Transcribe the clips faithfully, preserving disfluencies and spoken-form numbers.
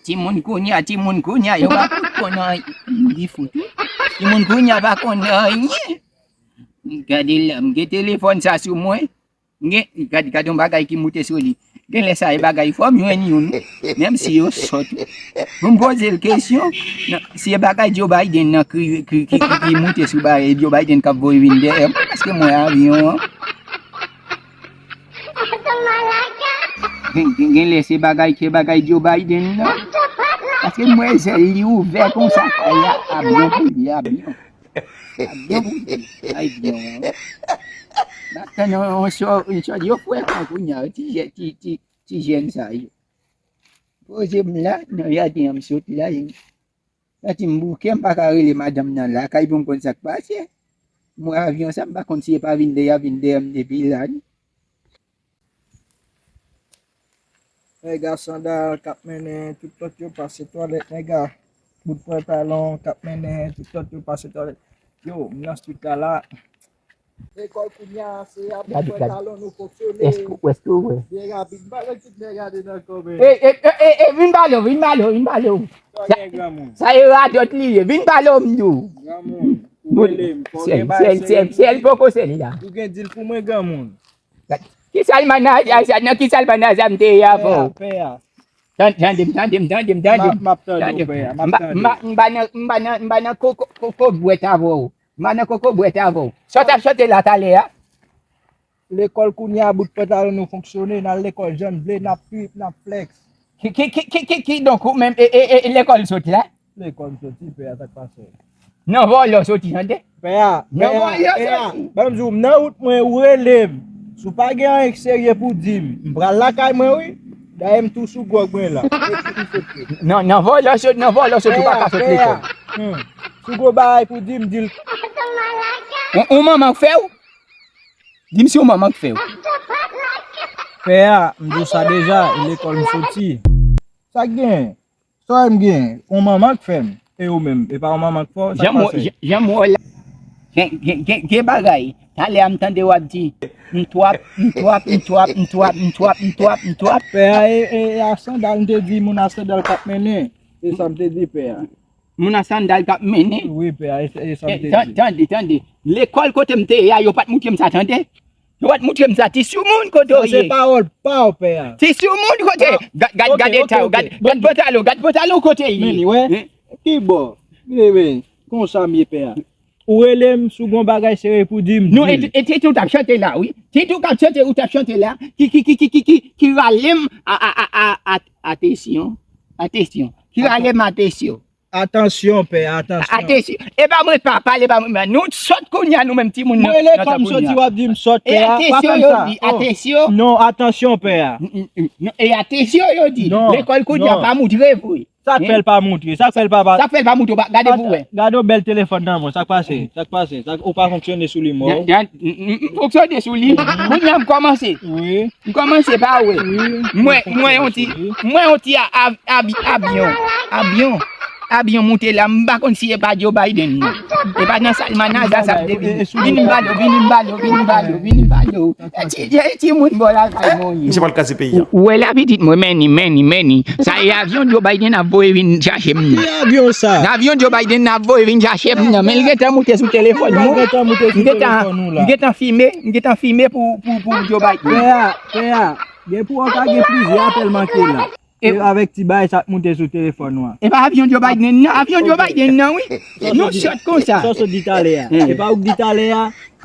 Timoun kounye a, timoun kounye a, yo pa fout konn anyen. Li fout, wi. Timoun kounye a pa konn anyen. Gade la, m gen telefòn sa sou mwen. M gen, gade, gade yon bagay ki moute sou li. Gen lè sa e bagay fò m jwenn youn, wi. Menm si yo sòt, wi. Pou m poze l kesyon, nan, si e bagay Joe Biden nan ki, ki, ki, ki, ki moute sou bagay, Joe Biden k ap voye vin dèyè m, paske m wè avyon an. Gen, gen, gen lè se bagay, se bagay Joe Biden nan. Paske m wè zèl li ouvè konsa, kay la, avyon pou li, avyon. Avyon pou li, avyon. M ap tann yon, yon sò, yon sò, yo fre kò kounye a, ti jè-, ti, ti, ti jèn sa yo. Poze m la, nan jaden an m sot la, Santi m bouke, m pa ka rele madanm nan lakay pou m konn sa k pase. M wè avyon sa, m pa konn si e pa vin dèyè, vin dèyè m depi la, non. Nèg a sandal k ap mennen tout lòt yo pase twalèt, nèg a bout pantalon k ap mennen tout lòt yo pase twalèt. Yo, m nan strik la la. Lekòl kounye a, se a bout pantalon nou fonksyone. Èske, èske w wè? Byen rapid, m pa wè tout nèg gade nan kòmè. E, e, e, e, e, vin pale w, vin pale w, vin pale w. Sa gen granmoun. Sa e radòt li ye, vin pale w, m di w. Granmoun, ou rele m, fò gen bagay serye. Sèl, sèl, sèl poko sèl la. Ou gen dil pou mwen, granmoun. Ki salmanaza sa, nan ki salmanaza m te ye avè w? Pè a, pè a. Tan-, tande m, tande m, tande m, tande m. M ap, m ap tande w, pè a, m ap tande w. M pa, m pa, m pa nan, m pa nan, m pa nan koko, koko bwèt avè w. M pa nan koko bwèt avè w. Sa w t ap chante la talè a? Lekòl kounye a, bout pantalon nou fonksyone, n al lekòl jan n vle, n ap trip, n ap flex. Ki, ki, ki, ki, ki, kidonk ou menm, e, e, e, e lekòl sot la? Lekòl m soti, pè a, sa k pase? Nan vòlò w soti, tande? Pè a, nan vòlò w soti. Ban m di w, m nan wout mwen, ou rele m. Si w pa gen anyen k serye pou di m, m pral lakay mwen, wi. Dayè m tou sou gwòg mwen la. Nan, nan vòlò w soti, nan vòlò w soti, ou pa ka sot lekòl. Hmm. Si w gon bagay pou di m, di l. Ou, ou manman k fè w? Di m si w manman k fè w. Pè a, m di w sa deja, e lekòl m soti. Sa k gen? Sa w wè m gen? Yon manman k fè m. E ou menm, e pa yon manman k fè w, sa k pase? Jan m wè, jan, jan m wè w la, gen, gen, gen, gen bagay. Talè a m tande w ap di, m twap, m twap, m twap. Pè a, e, e, e a sandal, m te di moun a sandal k ap mennen. E sa m te di pè a. Moun a sandal k ap mennen. Wi, pè a, e, e sa m te di. Tan-, tande, tande. Lekòl kote m te ye a, yo pa t moutre m sa, tande. Yo pa t moutre m sa, ti soumoun kote w ye. Sa se pawòl pa w, pè a. Ti soumoun kote. Gad, gad, gad eta yo, gad, gad pantalon, gad pantalon kote l ye. Men li, wè. Ki bò? Men, men, konsa m ye, pè a. Ou rele m, si w gon bagay serye pou di m, di l. Non, e, e, e, e, ou t ap chante la, wi. Ti tou k ap chante, ou t ap chante la. Ki, ki, ki rale m a, a, a, a, a, atensyon. Atensyon. Ki rale m atensyon. Atansyon, pè, atansyon. Atansyon. E pa mwen papa l, e pa mwen, nou sòt kounye a, nou menm timoun nan. Mwen lekòl m soti, w ap di m sòt, pè a. E atansyon yo di, atansyon. Non, atansyon, pè a. Non, e atansyon yo di. Lekòl kounye a pa moutre vre. Sa k fè l pa moutre? Sa k fè l pa, pa... Sa k fè l pa moutre? Gade pou wè. Gade yon bèl telefòn nan men w. Sa k pase? Sa k pase? Sa, ou pa fonksyone sou li mò? M fonksyone sou li. Kounye a m kòmanse. Wi. M kòmanse pa wè. Wi. Mwen, mwen yon ti, mwen yon ti a, a, abi-, abyon, abyon, abyon moute la, m pa konn si e pa Joe Biden non. E pa nan salmanaza sa m te vin. Vini m pale w, vini m pale w, vini m pale w, vini m pale w. E ti, e ti moun bò lakay mwen ye. Misye pral kraze peyi a. Ou, ou wè la pitit mwen, men ni, men ni, men ni. Sa e avyon Joe Biden ap voye vin chache m nan. Ki avyon sa? Avyon Joe Biden ap voye vin chache m nan. Men l gentan moute sou telefòn mwen. L gentan moute sou telefòn ou la. M gentan, m gentan fimen, m gentan fimen pou, pou, pou Joe Biden. Pè a, pè a, gen pou w ka gen plizyè apèl manke la. E avèk ti bagay sa k moute sou telefòn ou a. E pa avyon Joe Biden nan, avyon Joe Biden nan, wi. Nou sòt konsa. Sa w sot di talè a. E pa ou k di talè a,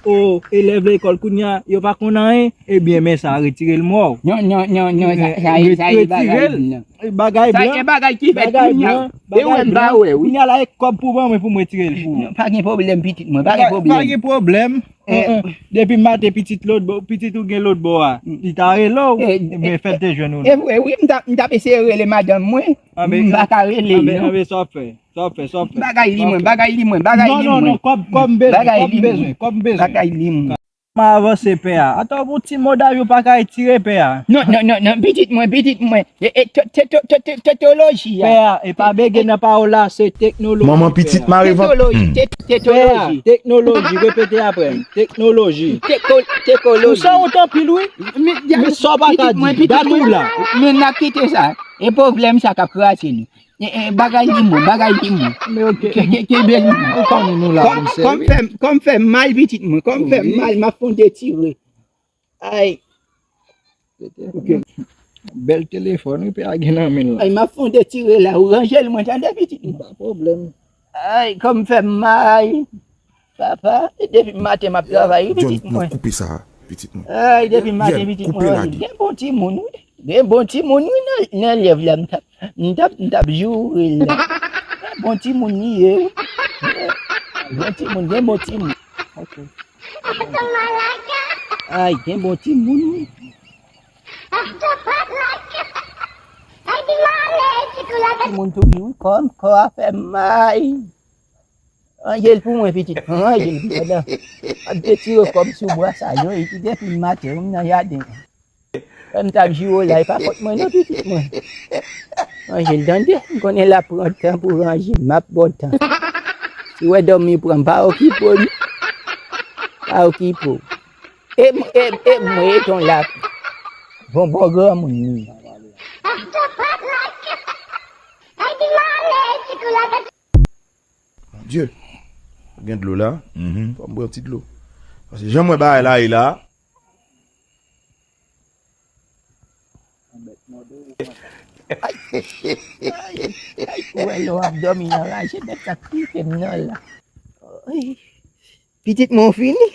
o, elèv lekòl kounye a, yo pa konn anyen, ebyen, men sa, retire l mò. Non, non, non, non, sa, sa, sa, e bagay blan. Bagay blan. Sa, e bagay ki fèt kounye a. E wè m pa wè, wi. Kounye a la, e kòb pou ban mwen pou m retire l pou ou. Non, pa gen pwoblèm, pitit mwen, pa gen pwoblèm. Pa gen pwoblèm. Depi maten pitit lòt bò, pitit ou gen lòt bò a, li ta rele w, ebyen fè l te jwenn ou non. E vre, wi, m t ap, m t ap eseye rele madanm mwen, m pa ka rele l non. Anben, sa w ap fè, sa w ap fè, sa w ap fè. Bagay li mwen, bagay li mwen, bagay li mwen. Non, non, non, kòb, kòb m bezwen, kòb m bezwen, kòb m bezwen. Bagay li mwen. Kòman avanse, pè a? Atò, pou ti modaj ou pa ka etire, pè a. Non, non, non, non, pitit mwen, pitit mwen. E, e, te-, te-, te-, te-, te-, tetoloji a. Pè a, e pa bege nan pawòl la, se teknoloji, pè a. Manman pitit mare vant. Tetoloji, te-, tetoloji. Pè a, teknoloji, repete apre m. Teknoloji. Teko-, tekoloji. Ou sanwont anpil, wi. Men sa w pa ka di, bat ou la. Men n ap kite sa. E pwoblèm sa k ap kraze nou. E, e, bagay li mwen, bagay li mwen. Men oke. Ke, ke, kenbe li mwen. Ou konnen nou la pou n sèvi. Kò m fè m, kò m fè m mal, pitit mwen. Kò m fè m mal, m ap fè yon detire. Ay. Bèl telefòn, wi, pè a gen nan men l la. Ay, m ap fè yon detire la. Ou ranje l mwen, tande, pitit mwen. Pa pwoblèm. Ay, kò m fè m mal. Papa, e depi maten m ap travay, wi, pitit mwen. John, non, koupe sa, pitit mwen. Ay, depi maten, pitit mwen, gen bon timoun, wi. Gen bon timoun, wi, nan, nan lèv la, m t ap, m t ap, m t ap joure l la. Gen bon timoun li ye, wi. Bon timoun, gen bon timoun. Ok. Ay, gen bon timoun, wi. Timoun tou, wi, kò, kò a fè mal. Ranje l pou mwen, pitit mwen, ranje l pou mwen, non. Ap detire kòb sou bwa sa yo, epi depi maten, m nan jaden. Lè m t ap jwe la, e pa fòt mwen, non, pitit mwen. Ranje l, tande, m konnen l ap pran tan pou ranje, m ap ba w tan. Si w wè dòmi pran m, pa okipe w, non. Pa okipe w. E m, e, e mwen, e ton la. Bon, bon, granmoun, wi. Mon Dieu. Gen dlo la. Mhm. Fò m pran ti dlo. Paske jan m wè bagay la ye la. Ay, ay, ay, ou wè lè w ap dòmi nan raje, bèt sa k pike m nan la. Ay, pitit mwen, ou fini?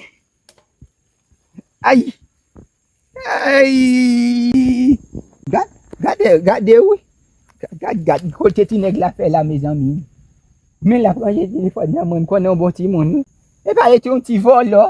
Ay! Ay! Gad, gade, gade, wi. Gad, gad, kote ti nèg la fè la, mezanmi. Men l ap ranje telefòn nan, mwen, m konnen yon bon timoun, wi. E pa rete yon ti vòlò.